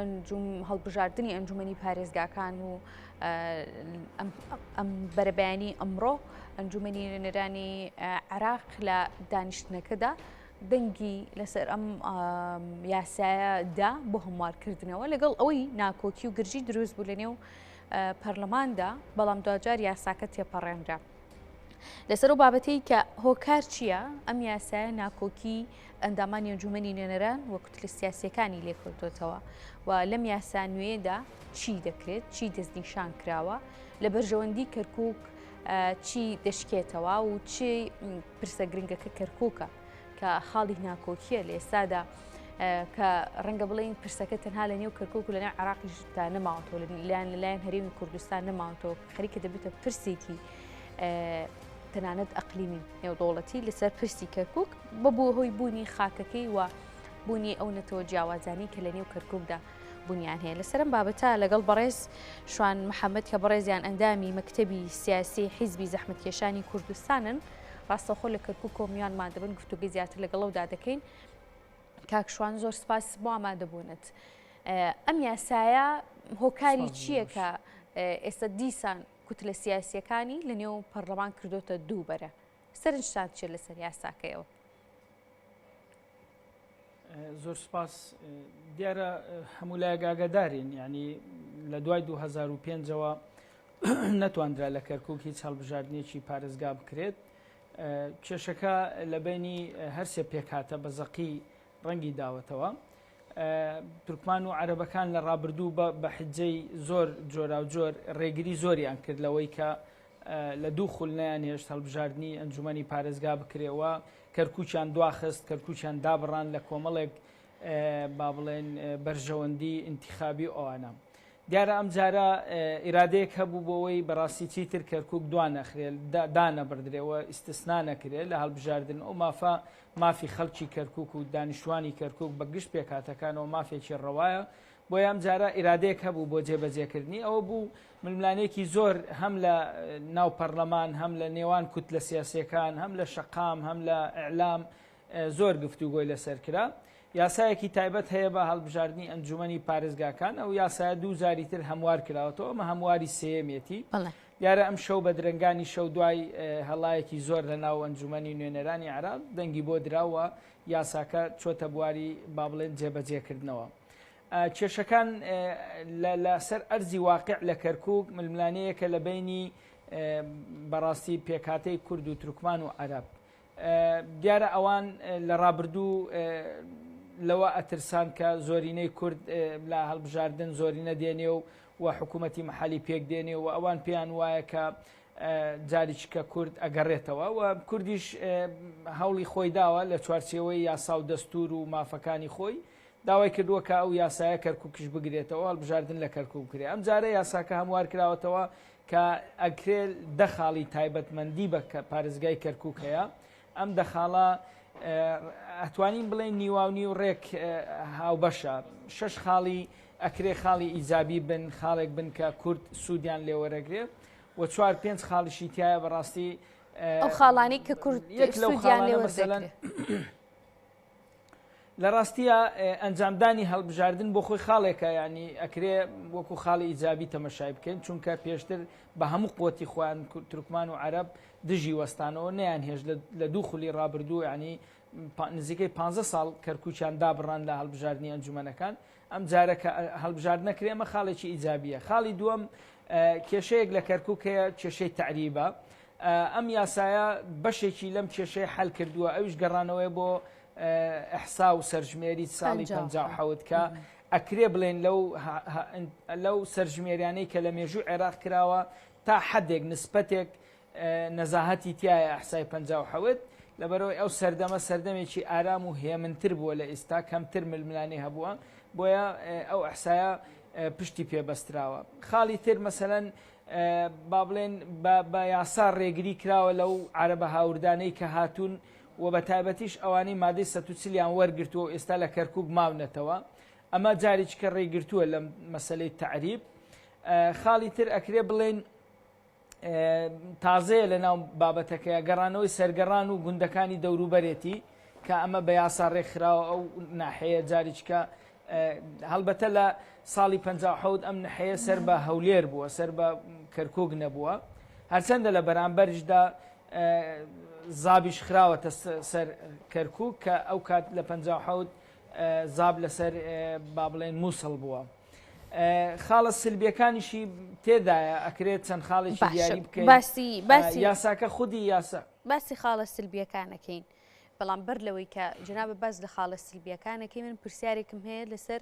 ئەنجوم هەڵبژاردنی ئەنجومەنی پارێزگاکان و ئەم بەرەبەیانی ئەمڕۆ ئەنجومەنی نوێنەرانی عێراق لە دانیشتنەکەدا دەنگی لەسەر ئەم یاسایە دا بۆ هەموارکردنەوە لەگەڵ ئەوەی ناکۆکی و گرژی دروست بوو لە نێو پەرلەماندا بەڵام دواجار یاساکە تێپەڕێنرا. لەسەر ئەو بابەتەی کە هۆکار چییە ئەم یاسایە ناکۆکی ئەندامانی ئەنجومەنی نوێنەران و کوتلە سیاسیەکانی لێکەوتۆتەوە و لەم یاسا نوێیەدا چی دەکرێت چی دەستنیشان کراوە لە بەرژەوەندی کەرکک چی دەشکێتەوە و چی پرسە گرنگەکە کەرکووکە کە خاڵی ناکۆکیە لە ئێستادا کە ڕەنگە بڵین پرسەکە تەنها لە نێو کەرکک و لەناو عراقیشدا نەماوەتەوە لەلایەن لەلایەن هەرێمی کوردستان نەماوەتەوە خەریکە دەبێتە پرسێکی تەنانەت ئەقلیمی نێودەوڵەتی لەسەر پرسی کەرکک بە بۆ هۆی بوونی خاکەکەی و بوونی ئەو نەتەوە جیاوازانی کە لە نێو کەرککدا بوونیان هەیە لەسەرم بابەتە لەگەڵ بەڕێز شوان محەممەد کە بەڕێزیان ئەندامی مەکتەبی سیاسی حیزبی زەحمەتکێشانی کوردستانن ڕاستەوخۆ لە کەرکک کۆمیانمان دەبن گفتوگەی زیاتر لەگەڵەودا دەکەین کاک شوان زۆر سپاس بۆ ئامادەبوونت ئەم یاسایە هۆکاری چییە کە ئێستا دیسان کوتلە سیاسییەکانی لە نێو پەرلەمان کردۆتە دووبەرە. سەرنجتان چیە لەسەر یاساکەیەوە؟ زۆر سپاس دیارە هەموو لایەک ئاگادارین یعنی لە دوای 2005ەوە نەتواندرا لە کەرکک هیچ هەڵبژاردنێکی پارێزگا بکرێت کێشەکە لە بینی هەرسێ پێکهاتە بە زەقی ڕەنگی داوەتەوە. تورکمان و عەرەبەکان لە ڕابردوو بە حجەی زۆر جۆراوجۆر ڕێگری زۆریان کرد لەوەی کە لە دوو خول نەیان هێشت هەڵبژاردنی ئەنجومەنی پارێزگا بکرێەوە کەرکوچیان دواخست کەرکوچیان دابڕان لە کۆمەڵێک با بڵێن بەرژەوەندی ئینتخابی و ئەوانە. دیارە ئەمجارە ئیرادەیەک هەبوو بۆ ئەوەی بەڕاستی چیتر کەرکوک دوانەخرێ دانەبڕدرێ و ئیستسنا نەکرێ لە هەڵبژاردن ئەو مافە مافی خەڵکی کەرکوک و دانیشتوانی کەرکوک بە گشت پێکهاتەکانەوە مافێکی ڕەوایە بۆیە ئەمجارە ئیرادەیەک هەبوو بۆ جێبەجێکردنی ئەوە بوو ململانێکی زۆر هەم لە ناو پەرلەمان هەم لە نێوان کوتلە سیاسیەکان هەم لە شەقام هەم لە ئیعلام زۆر گفتوگۆی لەسەر کرا. یاسایەکی تایبەت هەیە بە هەڵبژاردنی ئەنجومەنی پارێزگاکان، ئەو یاسایە دوو جاری تر هەموار کراوەتەوە، ئەمە هەمواری سێیەمێتی. دیارە ئەمشەو بە درەنگانی شەو دوای هەڵایەکی زۆر لە ناو ئەنجومەنی نوێنەرانی عێراق دەنگی بۆ درا و یاساکە چۆتە بواری با بڵێن جێبەجێکردنەوە. کێشەکان لەسەر ئەرزی واقع لە کەرکوک ململانێیەکە لە بەینی بەڕاستی پێکهاتەی کورد و تورکمان و عەرەب. دیارە ئەوان لە ڕابردوو لەوە ئەترسان کە زۆرینەی کورد لە هەڵبژاردن زۆرینە دێنێ و و حکوومەتی محلی پێک دێنێ و ئەوان پێیان وایە کە جاریچکە کورد ئەگەڕێتەوە و کوردیش هەوڵی خۆی داوە لە چوارچێوەی یاسا و دەستور و مافەکانی خۆی داوای کردووە کە ئەو یاسایە کەرکوکیش بگرێتەوە هەڵبژاردن لە کەرکوک بکرێ ئەم جارە یاساکە هەموار کراوەتەوە کە ئەکرێ دە خاڵی تایبەتمەندی بە پارێزگای کەرکوک هەیە ئەم دە خاڵە ئەتوانین بڵێن نیواو نیو ڕێک هاوبەشە شەش خاڵی ئەکرێ خاڵی ئیجابی بن خاڵێک بن کە کورد سوودیان لێوەرەگرێ و چوار پێنج خاڵیشی تایە بەڕاستی ئەو خاڵانی کە کورد یەک لەو سوودیان لێوەرەگرێ لە ڕاستیا ئەنجامدانی هەڵبژاردن بۆ خۆی خاڵێکە ینی ئەکرێ وەکو خاڵی ئیجابی تەمەشای بکەین چونکە پێشتر بە هەموو قوتی خۆیان تورکمان و عەرەب دژی وەستانەوە نیان هێش لە دوو خولی ڕابردوو ینی نزیکەی پ ساڵ کەرکوچیان دابڕان لە هەڵبژاردننی ئەنجومەنەکان ئەم جارە کە هەڵبژارد نەکرێ ئەمە خاڵێکی ئیجابیە خاڵی دووەم کێشەیەک لە کەرکک هەیە کێشەی تعریبە ئەم یاسایە بەشێکی لەم کێشەی حل کردووە ئەویش گەڕانەوەی بۆ ئەحسا و سەرژمێری ساڵی 57 کە ئەکرێ بڵێن لەو لەو سەرژمێریانەی کە لە مێژوو عێراق کراوە تا حدێک نسبەتێک نەزاهەتی تایە ئەحسای 57 لەبەرەوەی ئەو سەردەمە سەردەمێکی ئارام و هێمنتر بووە لە ئێستا کەمتر ململانێ هەبووە بۆیە ئەو ئەحسایە پشتی پێبەستراوە خاڵی تر مەسەەن با بڵێن بە یاسا ڕێگری کراوە لەو عربە هاوردانەی کە هاتوون و بە تایبەتیش ئەوانەی مادەی 140یان وەرگرتووە و ئێستا لە کەرکک ماونەتەوە ئەمە جارێکیکە ڕێگرتووە لەم مەسلەی تعریب خاڵی تر ئەکرێ بڵێن تازەیە لە ناو بابەتەکەی گەڕانەوەی سەرگەڕان و گوندەکانی دەوروبەرێتی کە ئەمە بە یاسا ڕێکخراوە ئەو ناحەیە جاریچکە. هەڵبەتە لە ساڵی 57 ئەم نەحەیە سەر بە هەولێر بووە سەر بە کەرکک نەبووە هەرچەندە لە بەرامبەرشدا زابیش خراوەتە سەر کەرکک کە ئەو کات لە 57 زاب لەسەر با بڵێن مووسڵ بووە. خاڵە سلبیەکانیشی تێدایە ئەکرێت چەند خاڵێکی دیاری بکەین باسی باسی یاساکە خودی یاسا باسی خاڵە سلبیەکانەکەین بەڵام بەر لەوەی کە جنابە باس لە خاڵە سلبیەکانەکەی من پرسیارێکم هەیە لەسەر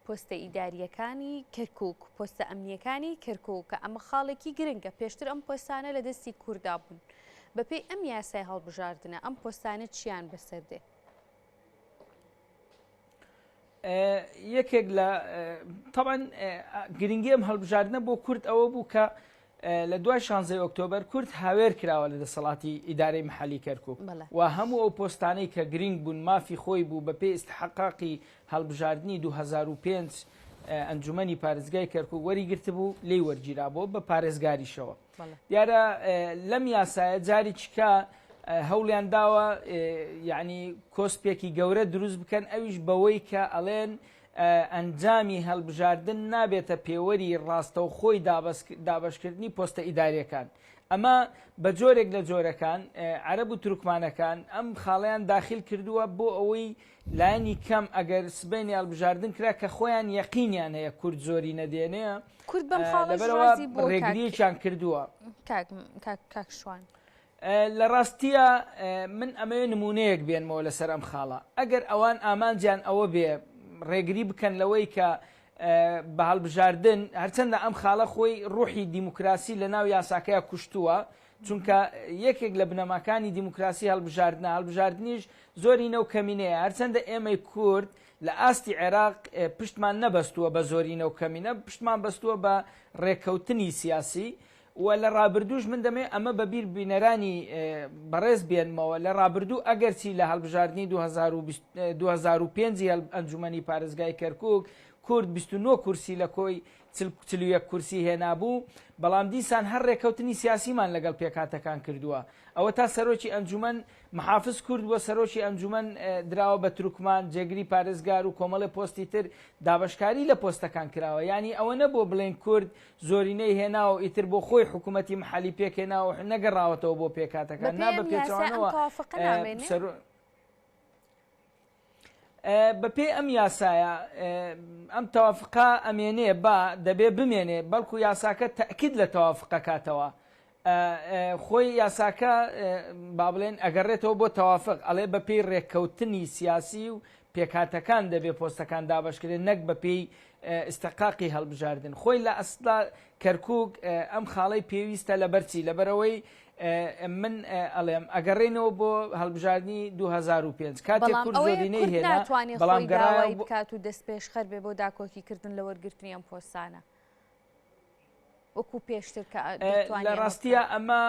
پۆستە ئیداریەکانی کەرکک پۆستە ئەمنیەکانی کەرکک کە ئەمە خاڵێکی گرنگە پێشتر ئەم پۆستانە لە دەستی کووردا بوون بەپێی ئەم یاسای هەڵبژاردنە ئەم پۆستانە چیان بەسەر دێ؟ یەکێک لە تەبعەن گرنگی ئەم هەڵبژاردنە بۆ کورد ئەوە بوو کە لە دوای شانزەی ئۆکتۆبەر کورد هاوێر کراوە لە دەسەڵاتی ئیدارەی محەلی کەرکک و هەموو ئەو پۆستانەی کە گرنگ بوون مافی خۆی بوو بە پێی ئیستحقاقی هەڵبژاردنی 2005 ئەنجومەنی پارێزگای کەرکک وەری گرتبوو لێی وەرگیرابوو بە پارێزگاریشەوە. دیارە لەم یاسایە جارێکیکە هەوڵیان داوە یعنی کۆسپێکی گەورە دروست بکەن ئەویش بەوەی کە ئەڵێن ئەنجامی هەڵبژاردن نابێتە پێوەری ڕاستەوخۆی دابشکردنی پۆستە ئیداریەکان ئەمە بە جۆرێک لە جۆرەکان عەرەب و تورکمانەکان ئەم خاڵیان داخل کردووە بۆ ئەوەی لایەنی کەم ئەگەر سبەینێ هەڵبژاردن کرا کە خۆیان یەقینیان هەیە کورد زۆری نەدێنێ کورد بەم خاڵەش لەبەرئەوە ڕازی بووە کاک ڕێگرییەکیان کردووە. کاک کاک کاک شوان. لە ڕاستییا من ئەمەوێ نموونەیەک بێنمەوە لەسەر ئەم خاڵە. ئەگەر ئەوان ئامانجیان ئەوە بێ ڕێگری بکەن لەوەی کە بە هەڵبژاردن، هەرچەندە ئەم خاڵە خۆی ڕوحی دیموکراسی لە ناو یاساکەیا کوشتووە، چونکە یەکێک لە بنەماکانی دیموکراسی هەڵبژاردنە، هەڵبژاردنیش زۆرینە و کەمینەیە، هەرچەندە ئێمەی کورد لە ئاستی عێراق پشتمان نەبەستووە بە زۆرینە و کەمینە، پشتمان بەستووە بە ڕێککەوتنی سیاسی و لە ڕابردووش من دەمەوێت ئەمە بە بیر بینەرانی بەڕێز بێنمەوە، لە ڕابردوو ئەگەرچی لە هەڵبژاردنی 2005 ئەنجومەنی پارێزگای کەرکوک کورد 29 کورسی لە کۆی 41 کورسی هێنابوو، بەڵام دیسان هەر ڕێککەوتنی سیاسیمان لەگەڵ پێکهاتەکان کردووە. ئەوەتا سەرۆکی ئەنجومەن محافز کورد بووە سەرۆکی ئەنجومەن دراوە بە تورکمان، جێگری پارێزگار و کۆمەڵێ پۆستی تر، دابەشکاری لە پۆستەکان کراوە. یانی ئەوە نەبووە بڵێین کورد زۆرینەی هێناوە و ئیتر بۆ خۆی حکومەتی محەلی پێکهێناوە و نەگەڕاوەتەوە بۆ پێکهاتەکان. بەپێی نا بە ئەم یاسایە ئەم پێچەوانەوە تەوافقە نامێنێ؟ سەرۆ. بەپێی ئەم یاسایە ئەم تەوافقە ئەمێنێ با دەبێ بمێنێ بەڵکو یاساکە تەئکید لە تەوافقەکاتەوە خۆی یاساکە با بڵێن ئەگەڕێتەوە بۆ تەوافق ئەڵێ بەپێی ڕێککەوتنی سیاسی و پێکهاتەکان دەبێ پۆستەکان دابەشکرێن نەک بەپێی ئیستحقاقی هەڵبژاردن خۆی لە ئەسڵا کەرکک ئەم خاڵەی پێویستە لەبەرچی لەبەرەوەی من ئەڵێم ئەگەڕێینەوە بۆ هەڵبژاردنی 2005 کاتێک بەڵام کورد ئەوەیە زۆرینەی کورد هێنا ناتوانێ بەڵام خۆی گەڕایەوە داوای بۆ بکات و دەستپێشخەر بێ بۆ داکۆکیکردن لە وەرگرتنی ئەم پۆستانە وەکو پێشتر کە دەتوانی لە ئەمە ڕاستییا بکات. ئەمە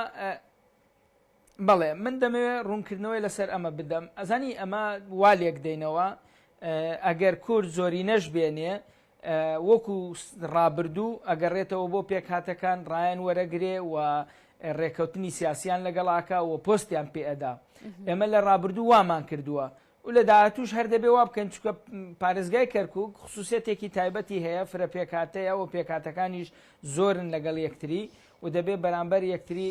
بەڵێ من دەمەوێت ڕوونکردنەوەی لەسەر ئەمە بدەم ئەزانی ئەمە وا لێک دەینەوە ئەگەر کورد زۆرینەش بێنێ وەکو ڕابردوو ئەگەڕێتەوە بۆ پێکهاتەکان ڕایان وەرەگرێ و ڕێکەوتنی سیاسیان لەگەڵاکە و پۆستیان پێ ئەدا ئێمە لە ڕابردوو وامان کردووە و لە داهاتووش هەر دەبێ وا بکەین چونکە پارێزگای کەرکوک خسوسیەتێکی تایبەتی هەیە فرە پێکهاتەیە و پێکهاتەکانیش زۆرن لەگەڵ یەکتری و دەبێ بەرامبەر یەکتری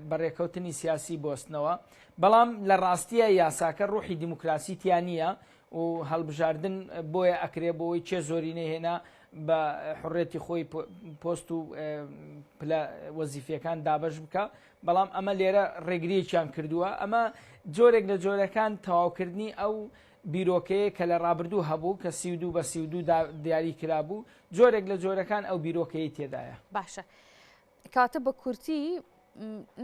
بە ڕێکەوتنی سیاسی بۆستنەوە بەڵام لە ڕاستیە یاساکە ڕوحی دیموکراسی تیا نییە و هەڵبژاردن بۆیە ئەکرێ بۆی چێ زۆرینەی هێنا بە حڕێتی خۆی پۆست و پلە وەزیفیەکان دابەش بکە بەڵام ئەمە لێرە ڕێگریەکیان کردووە ئەمە جۆرێک لە جۆرەکان تەواوکردنی ئەو بیرۆکەیە کە لە ڕابردوو هەبوو کە 32 بە 32 دیاری کرابوو جۆرێک لە جۆرەکان ئەو بیرۆکەی تێدایە. باشە کەواتە بە کورتی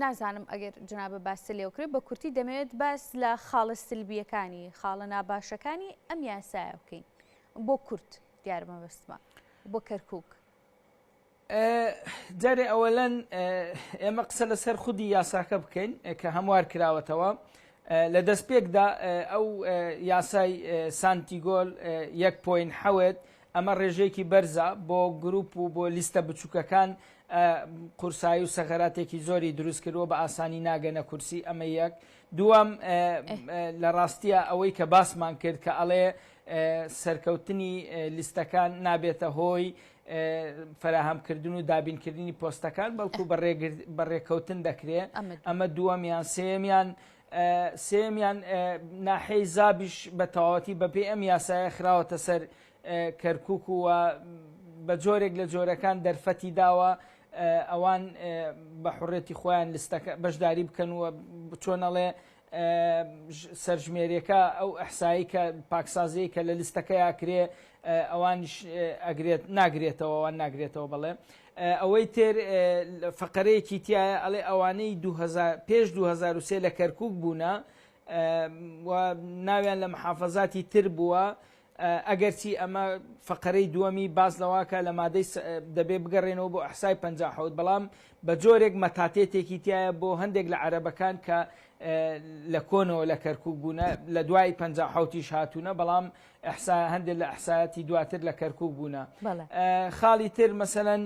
نازانم ئەگەر جنابە باست لێوکرێت بە کورتی دەمەوێت باس لە خاڵە سلبیەکانی خاڵە ناباشەکانی ئەم یاسایە بکەین بۆ کورد دیارمە بەستمە بۆ کەرکک. جارێ ئەوەلەن ئێمە قسە لەسەر خودی یاساکە بکەین کە هەموار کراوەتەوە لە دەستپێکدا ئەو یاسای سانتیگۆل یەک point حەوت ئەمە ڕێژەیەکی بەرزە بۆ گروپ و بۆ لیستە بچووکەکان قورسایی و سەغەراتێکی زۆری دروست کردووە بە ئاسانی ناگەنە کورسی ئەمە یەک دووەم لە ڕاستیە ئەوەی کە باسمان کرد کە ئەڵێ سەرکەوتنی لیستەکان نابێتە هۆی فەراهەمکردن و دابینکردنی پۆستەکان بەڵکو بە ڕێکەوتن دەکرێ ئەمە دووەمیان سێمیان سێمیان ناحەی زابیش بە تەواوەتی بەپێی ئەم یاسایە خراوەتە سەر کەرکک و بە جۆرێک لە جۆرەکان دەرفەتی داوە ئەوان بە حڕێتی خۆیان لستەکە بەشداری بکەن و چۆنەڵێ سەرژمێریەکە ئەو ئەحسایی کە پاکسازیی کە لە لیستەکەیا کرێ ئەوانیش ئەگرێت ناگرێتەوە ئەوان ناگرێتەوە بەڵێ ئەوەی تر فقرەیەکی تایە ئەڵێ ئەوانەی 2000 پێش 2003 لە کەرکک بوونە و ناویان لە محافظاتی تر بووە ئەگەرچی ئەمە فەقەرەی دووەمی باس لەواکە لە مادەی دەبێ بگەڕێنەوە بۆ ئەحسای 57 بەڵام بە جۆرێک مەتاتێتێکی تایە بۆ هەندێک لە عەرەبەکان کە لە کۆنەوە لە کەرکک بوونە لە دوای 57یش هاتوونە بەڵام ئەحسا هەندێک لە ئەحسایەتی دواتر لە کەرکک بوونە خاڵی تر مەسەەن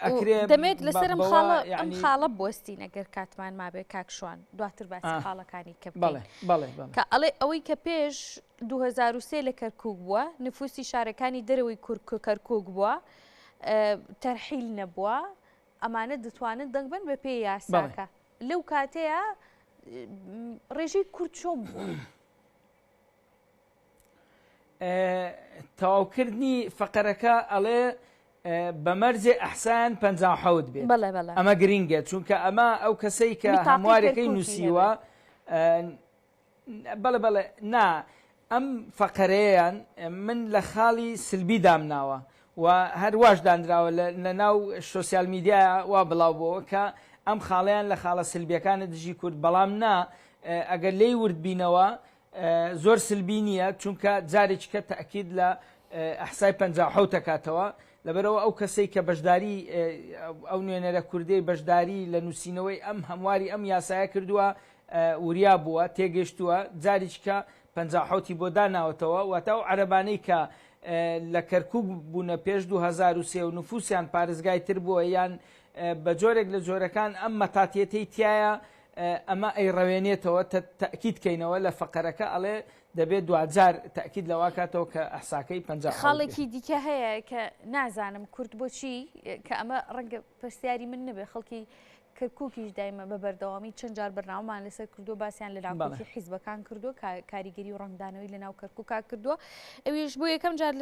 ئەکرێ دەمێت لەسەرم خاڵە ئەم خاڵە بوەستین ئەگەر کاتمان مابێ کاکشوان دواتر باسی خاڵەکانی کە بڵێ کە ئەڵێ ئەوەی کە پێش 2003 لە کەرکوک بووە، نفوسی شارەکانی دەرەوەی کەرکوک بووە، تەرحیل نەبووە، ئەمانە دەتوانن دەنگ بن بە پێی یاساکە. لەو کاتەیە ڕێژەی کورد چۆن بووە؟ تەواوکردنی فەقەرەکە ئەڵێ بە مەرجێ ئەحسان 57 بێت ئەمە گرینگە چونکە ئەمە ئەو کەسەی کە هەموارەکەی نووسیوە بەڵێ بەڵێ نا ئەم فەقەرەیەیان من لە خاڵی سلبی دامناوە و هەر واش دانراوە لە ناو سۆسیال میدیایا وا بڵاو بۆوە کە ئەم خاڵەیان لە خاڵە سلبیەکانە دژی کورد بەڵام نا ئەگەر لێی ورد بینەوە زۆر سلبی نییە چونکە جارێکیکە تەئکید لە ئەحسای 57 ئەکاتەوە لەبەرئەوە ئەو کەسەی کە بەشداری ئەو نوێنەرە کوردەی بەشداری لە نووسینەوەی ئەم هەمواری ئەم یاسایە کردووە وریا بووە، تێگەیشتووە، جاریچکە 57 ی بۆ داناوەتەوە، واتە ئەو عەرەبانەی کە لە کەرکوک بوونە پێش 2003 و نفوسیان پارێزگای تر بووە یان بە جۆرێک لە جۆرەکان ئەم مەتاتیەتەی تیایە ئەمە ئەیڕەوێنێتەوە تەئکید کەینەوە لە فەقەرەکە ئەڵێ دەبێت دواجار تەئکید لەوە کاتەوە کە ئەحساکەی 57 بێ. خاڵێکی دیکە هەیە کە نازانم کورد بۆچی کە ئەمە ڕەنگە پرسیاری من نەبێ خەڵکی کەرکوکیش دایمە بە بەردەوامی چەند جار بەرنامەمان لەسەر کردووە باسیان لە ناکۆکی حیزبەکان کردووە کاریگەری و ڕەنگدانەوەی لە ناو کەرکوکا کردووە ئەویش بۆ یەکەم جار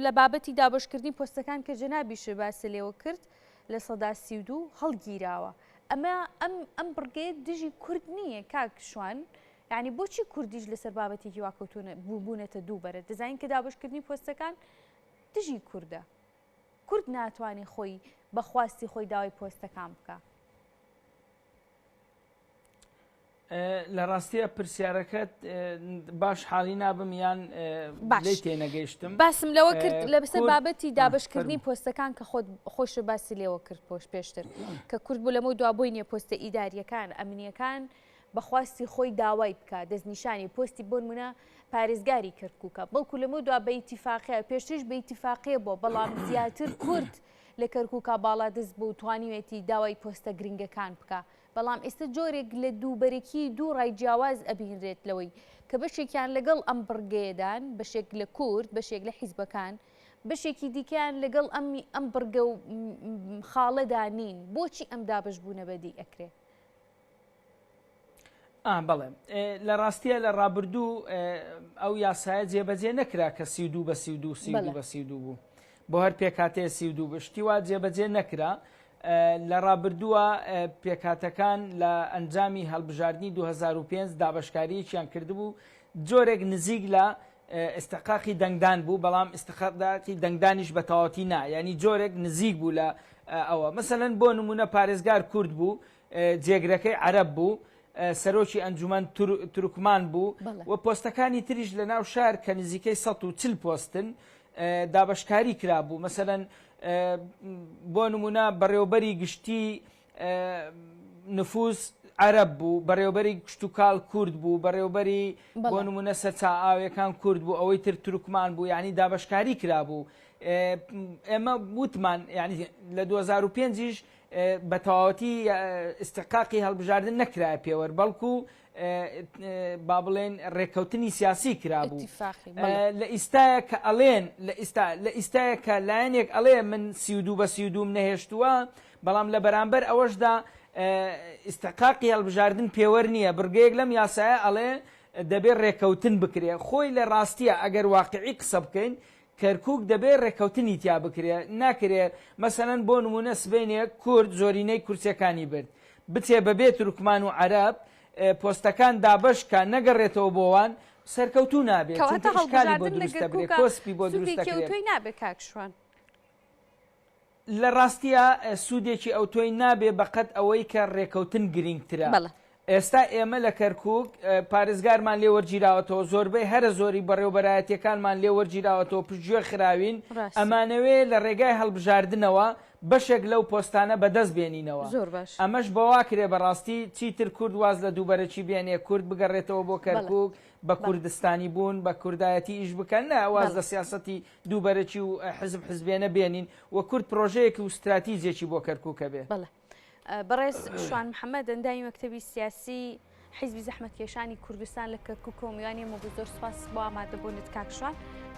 لە بابەتی دابەشکردنی پۆستەکان کە جەنابیش باسی لێوە کرد 32% هەڵگیراوە ئەمە ئەم ئەم بڕگەیە دژی کورد نییە کاک شوان یعنی بۆچی کوردیش لەسەر بابەتێکی واکەوتونە بوونەتە دوو بەرە دەزانین کە دابشکردنی پۆستەکان دژی کوردە کورد ناتوانێ خۆی بە خواستی خۆی داوای پۆستەکان بکا. لە ڕاستیە پرسیارەکەت باش حاڵی نابم یان باش تێنەگەیشتم باسم لەوە کرد لە بەسەر بابەتی دابشکردنی پۆستەکان کە خۆت خۆش باسی لێوە کرد پۆش پێشتر کە کورد بوو لەمە دوا بۆی نییە پۆستە ئیداریەکان ئەمنیەکان بەخواستی خۆی داوای بکە دەستنیشانی پۆستی بۆنمونە پارێزگاری کەرکوکە بەڵکو لەمە دوا بە ئیتیفاقیە پێشتریش بە ئیتیفاقیە بووە بەڵام زیاتر کورد لە کەرکوکا باڵادەست بوو توانیوێتی داوای پۆستە گرنگەکان بکا بەڵام ئێستا جۆرێک لە دووبەرەکی دوو ڕای جیاواز ئەبینرێت لەوەی کە بەشێکیان لەگەڵ ئەم بڕگەیەدان بەشێک لە کورد بەشێک لە حیزبەکان بەشێکی دیکەیان لەگەڵ ئەم ئەم بڕگە و خاڵەدا نین بۆچی ئەم دابەشبوونە بەدی ئەکرێ؟ ئا بەڵێ لە ڕاستیە لە ڕابردوو ئەو یاسایە جێبەجێ نەکرا کە 32 بە 32 32 بە 32 بوو بۆ هەر پێکاتەیە 32 بشتی وا جێبەجێ نەکرا لە ڕابردووە پێکاتەکان لە ئەنجامی هەڵبژاردننی 2005 دابشکاریەکیان کردبوو جۆرێک نزیک لە ئستحقاقی دەنگدان بوو بەڵام ئستحقاقی دەنگدانیش بە تەواوەتی نا ینی جۆرێک نزیک بوو لە ئەوە مەسەلەن بۆ نمونە پارێزگار کورد بوو جێگرەکەی عەرەب بوو، سەرۆکی ئەنجومەن تورکمان بوو و پۆستەکانی تریش لە ناو شار کە نزیکەی 140 پۆستن دابەشکاری کرابوو مەسەلەن بۆ نمونە بەڕێوبەری گشتی نفوس عەرەب بوو بەڕێوبەری کشتتوکاڵ کورد بوو بەڕێوبەری بۆ نمونە سەرچا ئاوەکان کورد بوو ئەوەی تر تورکمان بوو یعنی دابەشکاری کرابوو ئێمە وتمان یعنی لە 2005یش. بە تەواوەتی ئیستحقاقی هەڵبژاردن نەکرایە پێوەر بەڵکو با بڵێن ڕێککەوتنی سیاسی کرابوو لە ئیستایە کە ئەڵێن لە ئیستا لە ئیستایە کە لایەنێک ئەڵێ من 32 بە 32 نەهێشتووە بەڵام لە بەرامبەر ئەوەشدا ئیستحقاقی هەڵبژاردن پێوەر نییە بڕگەیەک لەم یاسایە ئەڵێ دەبێ ڕێکەوتن بکرێ خۆی لە ڕاستیە ئەگەر واقعی قسە بکەین کەرکوک دەبێ ڕێکەوتنی تیا بکرێ ناکرێ مەسەلەن بۆ نمونە سبەینێ کورد زۆرینەی کورسیەکانی برد بچێ بەبێ تورکمان و عەرەب پۆستەکان دابەش کا نەگەڕێتەوە بۆ وان سەرکەوتوو نابێ کەواتە چونکە ئیشکالی بۆ هەڵبژاردن لە دروست دەبرێ کەرکوکا کۆسپی بۆ دروست سوودێکی دەکرێ. ئەوتۆی نابێ کاک شوان. لە ڕاستیا سوودێکی ئەوتۆی نابێ بەقەد ئەوەی کە ڕێکەوتن گرینگترە. بەڵێ. ئێستا ئێمە لە کەرکووک پارێزگارمان لێ وەرگیراوەتەوە، زۆربەی هەرە زۆری بەڕێوەبەرایەتییەکانمان لێ وەرگیراوەتەوە، پشتگوێ خراوین، ڕاستە. ئەمانەوێ لە ڕێگای هەڵبژاردنەوە بەشێک لەو پۆستانە بەدەست بێنینەوە. زۆر باش. ئەمەش بەواکرێ بەڕاستی چیتر کورد واز لە دووبەرەکی بێنێ، کورد بگەڕێتەوە بۆ بەڵێ. کەرکووک، بە بەڵێ. کوردستانی بوون، بە کوردایەتی ئیش بکەن، نا واز بەڵێ. لە سیاسەتی دووبەرەکی و حزب حزبێنە بێنین و کورد پرۆژەیەک و ستراتیجێکی بۆ کەرکووک هەبێ. بەڵێ. بەڕێز شوان محەمەد ئەندامی مەکتەبی سیاسی حیزبی زەحمەتکێشانی کوردستان لە کەرکووکەوە میوانی ئێمە بوو. زۆر سوپاس بۆ ئامادەبوونت کاک شوان.